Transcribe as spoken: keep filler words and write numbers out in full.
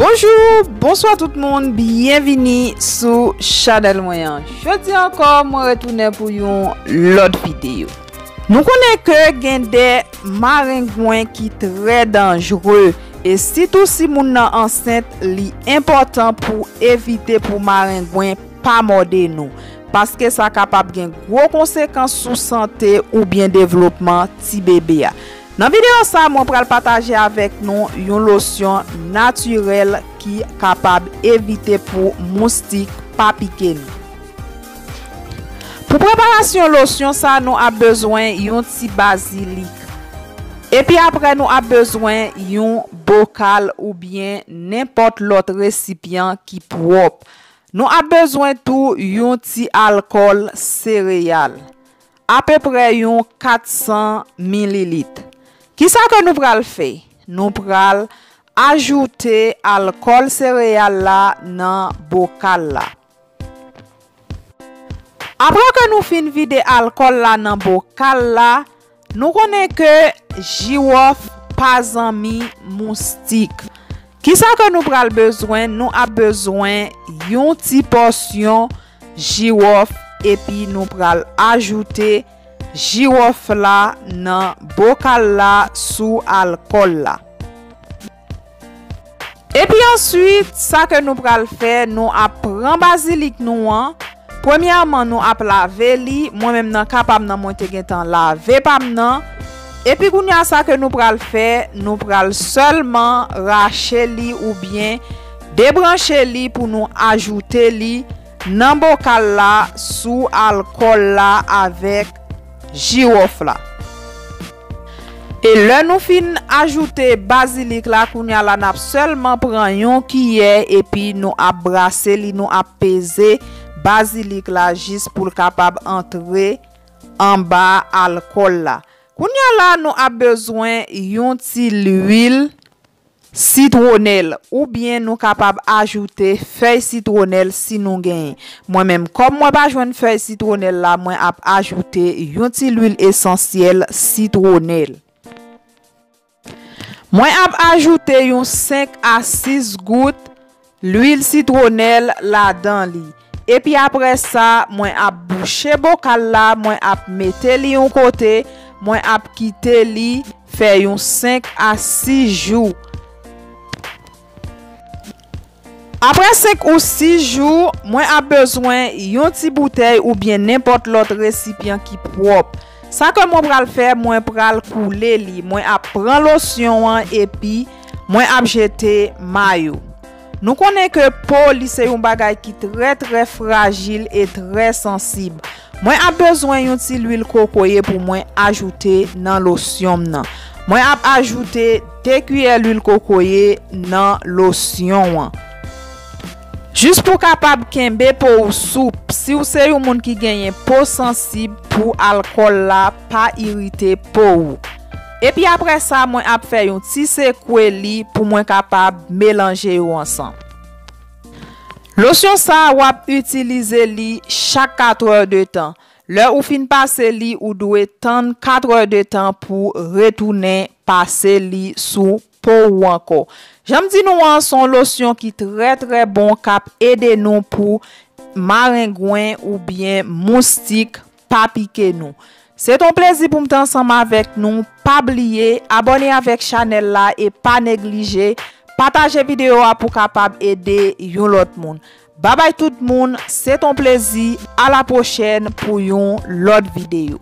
Bonjou, bonswa tout moun, byenvini sou chanèl mwen an. Jodi ankò, mwen retounen pou yon lòt videyo. Nou konnen ke gen de marengwen ki trè danjre, e sitou si moun nan ansent, li enpòtan pou evite pou marengwen pa mòde nou, paske sa kapab gen gwo konsekans sou sante oubyen devlopman ti bebe a. Nan videyo sa, mwen pral pataje avèk nou yon losyon natirèl ki kapab evite pou moustik pa pike nou. Pou preparasyon losyon sa, nou ap bezwen yon ti bazilik. Epi apre, nou ap bezwen yon bokal oubyen nenpòt lòt resipyan ki pwòp. Nou ap bezwen tou yon ti alkòl sereyal, apeprè yon kat san mililit. Kisa ke nou pral fè? Nou pral ajoute alkòl sereyal la nan bokal la. Apre ke nou fin vide alkòl la nan bokal la, nou konnen ke jiwòf pa zanmi moustik. Kisa ke nou pral bezwen? Nou ap bezwen yon ti pòsyon jiwòf, epi nou pral ajoute jiwòf la nan bokal la sou alkòl la. Epi answit, sa ke nou pral fè, nou ap pran bazilik nou an. Premyèman, nou ap lave li. Mwen menm nan ka pa m nan, mwen te gentan lave pa m nan. Epi kounye a, sa ke nou pral fè, nou pral sèlman rache li oubyen debranche li pou nou ajoute li nan bokal la sou alkòl la avèk jiwòf la. E lè nou fin ajoute bazilik la, kounye a la n ap sèlman pran yon kiyè epi nou ap brase li, nou ap peze bazilik la jis pou l kapab antre anba alkòl la. Kounye a la, nou ap bezwen yon ti lwil sitwonèl, oubyen nou kapab ajoute fèy sitwonèl si nou genyen. Mwen menm, kòm mwen pa jwenn fèy sitwonèl la, mwen ap ajoute yon ti lwil esansyèl sitwonèl. Mwen ap ajoute yon senk a sis gout lwil sitwonèl ladan li. Epi apre sa, mwen ap bouche bokal la, mwen ap mete li yon kote, mwen ap kite li fè yon senk a sis jou. Apre senk ou sis jou, mwen ap bezwen yon ti boutèy oubyen nenpòt lòt resipyan ki pwòp. Sa ke mwen pral fè, mwen pral koule li. Mwen ap pran losyon an epi mwen ap jete mayo. Nou konnen ke po li se yon bagay ki trè, trè frajil e trè sansib. Mwen ap bezwen yon ti lwil kokoye pou mwen ajoute nan losyon m nan. Mwen ap ajoute de kiyè lwil kokoye nan losyon an. Jis pou kapab kenbe po ou soup, si w se yon moun ki genyen po sansib, pou alkòl la pa irite po ou. Epi apre sa, mwen ap fè yon ti sekwe li pou mwen kapab melanje yo ansanm. Losyon sa a, w ap itilize li chak katrè de tan. Lè ou fin pase li, ou dwe tann katrè de tan pou retounen pase li sou po ou ankò. Jan m di nou an, se yon losyon ki trè, trè bon, k ap ede nou pou marengwen oubyen moustik pa pike nou. Se t on plezi pou m te ansanm avèk nou. Pa bliye abòne avèk chanèl la e pa neglije pataje videyo a pou kapab ede yon lòt moun. Babay tout moun, se t on plezi, a la pwochèn pou yon lòt videyo.